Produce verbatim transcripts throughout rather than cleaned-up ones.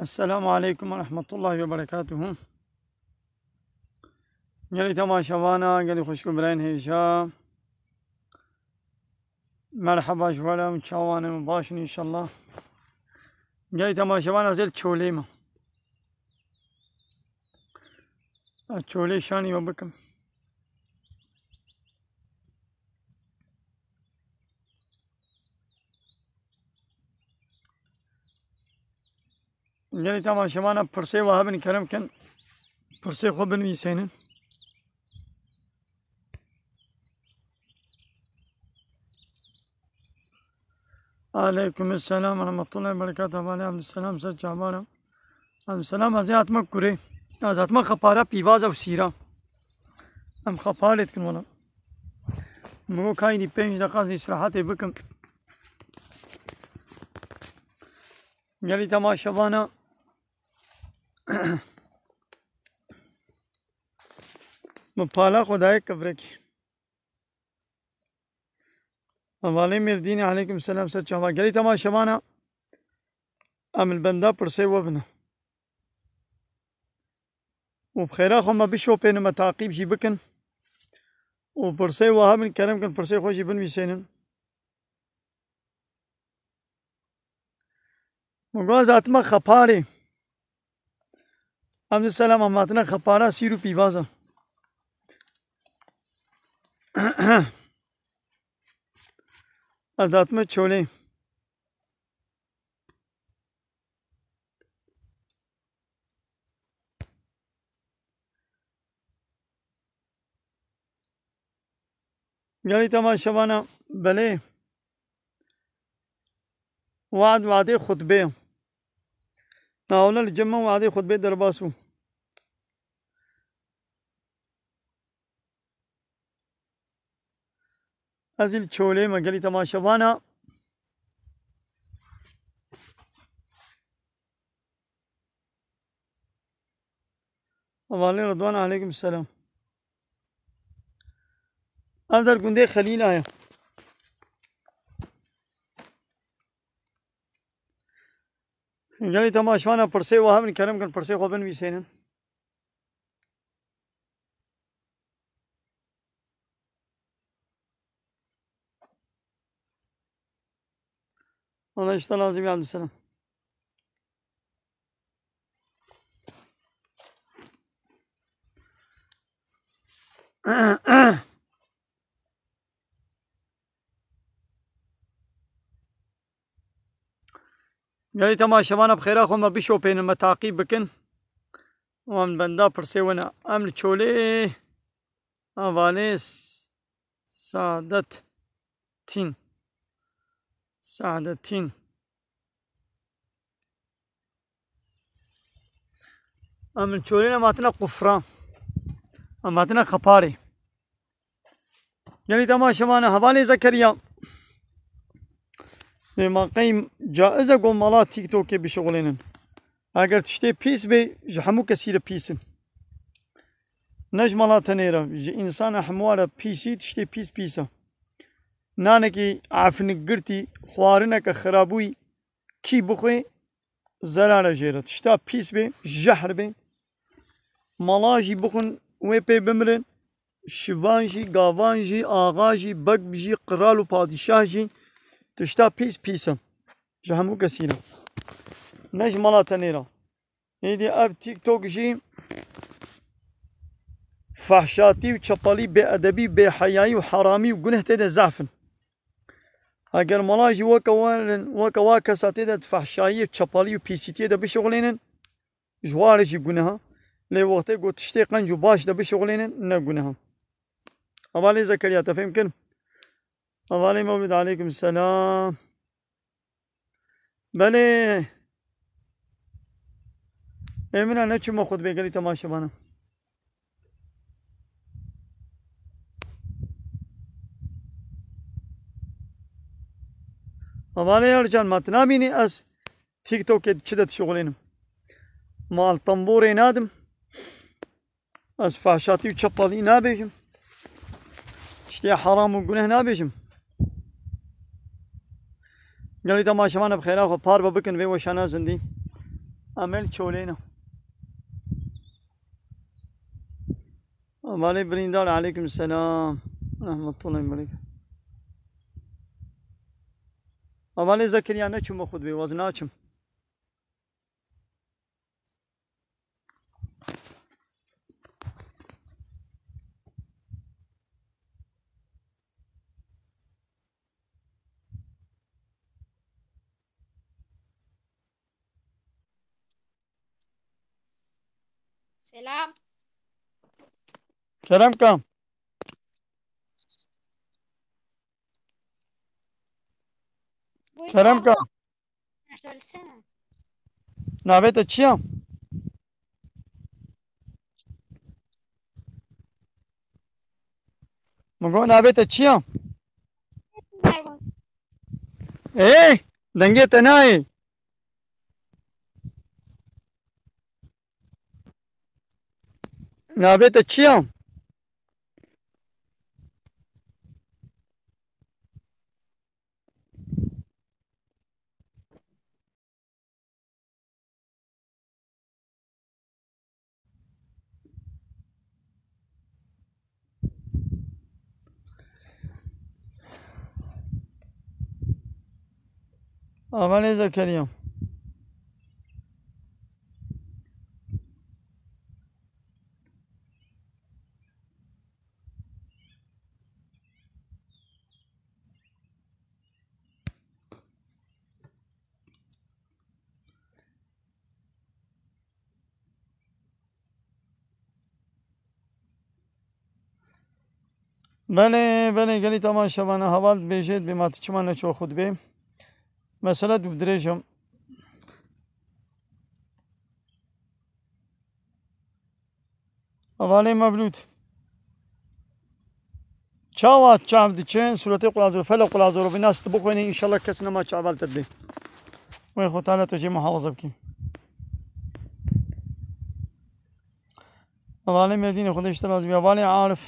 Esselamu aleykum ve rahmetullahi ve berekatuhu. Gelî temaşevana, gelî xweşik û birayên hêja. Merheba ji we re, çawan in, baş in înşallah. Gelî temaşevana, ez ê li Çolê me. Ez Çolê şanî we bikim. Gelî temaşevana, pirsê we hebin, kerem kin pirsê xwe binivîsênin. Aleykum selam ve rahmetullahi ve berekatuhu. Hevalê Abdüselam, ser çavana. Abdüselam, ez ê hatime kurê. Ez hatime xepara pîvaza û sîra. Em xeparê dikin wala. Min got kaynî pênc deqa ez îstirahatê bikim. Gelî temaşevana. Min pala xwe daye kevrekî. Hevalê Mêrdînê, aleykum selam, ser çava. Gelî temaşevana, em li benda pirsê we bine. Û bi xêra xwe me bişopênin, me taqîb jî bikin. Û pirsê we hebin, kerem kin pirsê xwe jî binivîsênin. Min got ez hatime xeparê. Em di selam em hatine xepara sîr û pîvaza. Ez hatime Çolê. Gelî temaşevana, belê. Wad wadê xutbê. Navle li cem min wadê xutbê derbas bû. Ez ê li Çolê me, gelî temaşevana. Hevalê Ridwan, aleykum selam. Ev der gundê Xelîla ye. Gelî temaşevana, pirsê we hebin, kerem kin pirsê xwe binivîsênin. Wala işte lazim geldi selam. Gelî temaşevana, bi xêra xwe me bişopênin, me taqîb bikin. Wan benda pirsê we ne. Em li Çolê, hevalê Saadetîn. Saadetîn. Em li Çolê ne, em hatine Qufran. Em hatine Xeparê. Gelî temaşevana, hevalê Zekeriya. Lê ma qey caiz e ku mala TikTokê bişixulênin? Eger tiştê pîs bê, ji hemû kesî re pîs in. Ne ji mala tenê re, ji însana hemû re pîsî, tiştê pîs pîs e. Nanekî efnikgirtî, xwarineke xirabûyî kî bixwe, zerar e jê re. Tişta pîs bê, jehr bê. Mala jî bixwin, wê pê bimirin. Şivan jî, gavan jî, axa jî, beg jî, qral û padîşah jî. Tişta pîs pîs e. Ji hemû kesî re. Ne ji mala tenê re. Êdî ev TikTok jî fehşatî û çepalî, bêedebî, bêheyayî û heramî û guneh tê de zaf in. Eger mala jî weke werin, weke wa kesa tê de di fehşayiyê, çepalî û pîsîtiyê de bişixulênin, ji wa re jî guneh e. Lê wextê ku tiştê qenc û baş de bişixulênin, ne guneh e. Hevalê Zekeriya, te fêm kir? Hevalê Mewlid, aleykum selam. Belê. Ê min e, neçûme xutbê, gelî temaşevana. Hevalê Ercan, ma tu nabînî ez TikTokê çi de dişixulênim? Ma li temborê nadim. Ez fahşatî û çepalî nabêjim. Tiştê heram û guneh nabêjim. Gelî temaşevan, bi xêra xwe parve bikin vê weşana zindî. Em ê li çolê ne. Avalê Birîndar, aleyküm selam. Rahmetullahi ve berekatuhu. Avalê Zekeriya, neçûme xutbê, waz naçim. Selam. Selam kam. Selam kam. Söylesene. Navê te çi ya? Min got, navê te çi ya? Ê, dengê te nayê. Navê te çi ya? Avalê Zekeriya. Belê, belê, gelî temaşevana heval dibêjê, dibê ma tu çima neçû xutbê? Mesele dû dirêj e. Hevalê Mevlûd. Çawa çav diçe, sûretê Qulazor, Felek Qulazor, bi nas tu bixwênî, înşallah kes nema çaval te dibê. Wê Xwe Teala tu jê muhafaza bikî. Hevalê Mêrdînê, Xwedê ji te razî be. Hevalê Arif.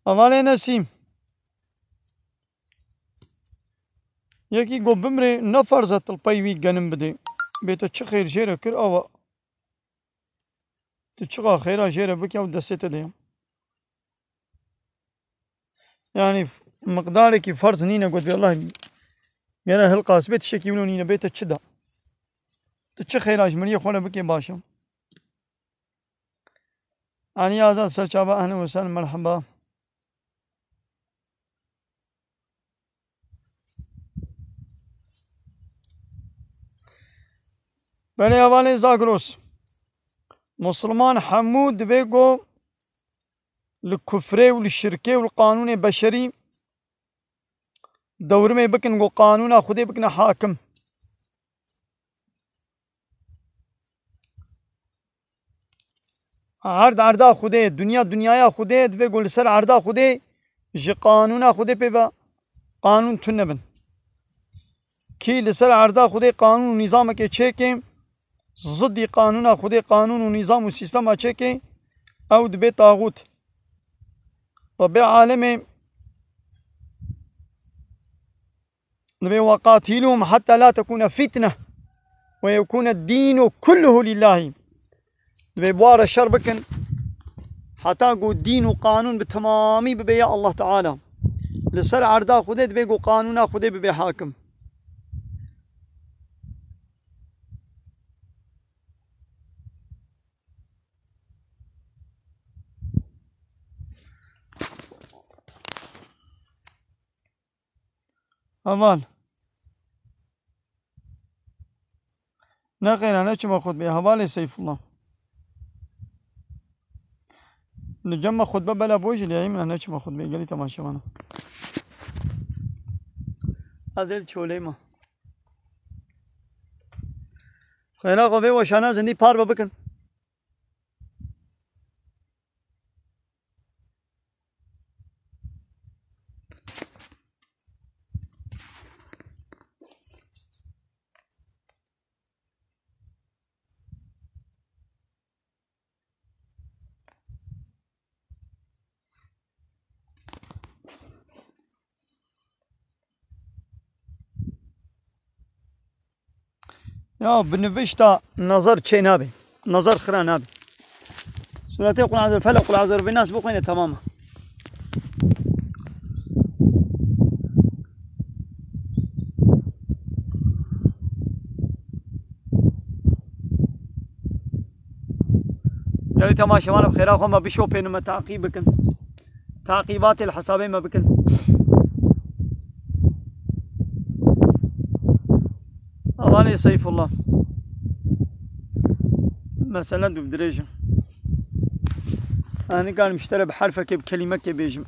Hevalê Nesîm. Yekî got bimrê ne ferz e tu li pey wî genim bidê. Bê te çi xêr jê re kir, awa. Tu çiqa xêra jê re bike, ew destê te de ye. Yani miqdarekî ferz nîne, got, "Vallahi gere hilqas bê, tiştekî wilo nîne, bê te çi da?" Tu çi xêra ji miriyê xwe re bikê, baş e. Elî Azad Serçava, ehlen we sehlen, merheba. Belê hevalê Zagros. Musulman hemû divê ku li kufrê û li şirkê û li qanûnê beşerî dewrimê bikin, ku qanûna Xwedê bikine hakim. Erd erda Xwedê, dinya dinyaya Xwedê, divê ku li ser erda Xwedê ji qanûna Xwedê pê ve qanûn tune bin. Kî li ser erda Xwedê qanûn û nîzamekê çêkê, zidî qanûna Xwedê qanûn û nîzam û sîstema çêkê, ew dibe taxût. Rebbê alemê Divê, "Ve qatiluhum hatta la tekune fitne ve yekune dînu kulluhu lillahî." Divê bi wan re şer bikin, heta ku dîn û qanûn bi temamî bibe ya Allah Teala. Li ser erda Xwedê divê ku qanûna Xwedê bibe hakim. Heval. Ne xêra, neçûme xutbê. Hevalê Seyfullah. Li cem me xutbe bela bo jî lê min neçûme xutbê. Gelî temaşevana. Ez ê li çolê me. Xêra xwe vê weşana zindî parve bikin. Ya bi nivişta nazar çê nabe. Nazar xira nabe. Suretê Qul Azir, Felek, Qul Azir ve Nas bixwîne, tamam e. Gelî temaşevan, bi xêra xwe me bişopênin, me taqîb bikin. Taqîbatê li hesabê me bikin. Avanê Seyfullah. Mesele du dirêj e. Ez nikarim ji te re bi herfekê, bi kelîmekê bêjim.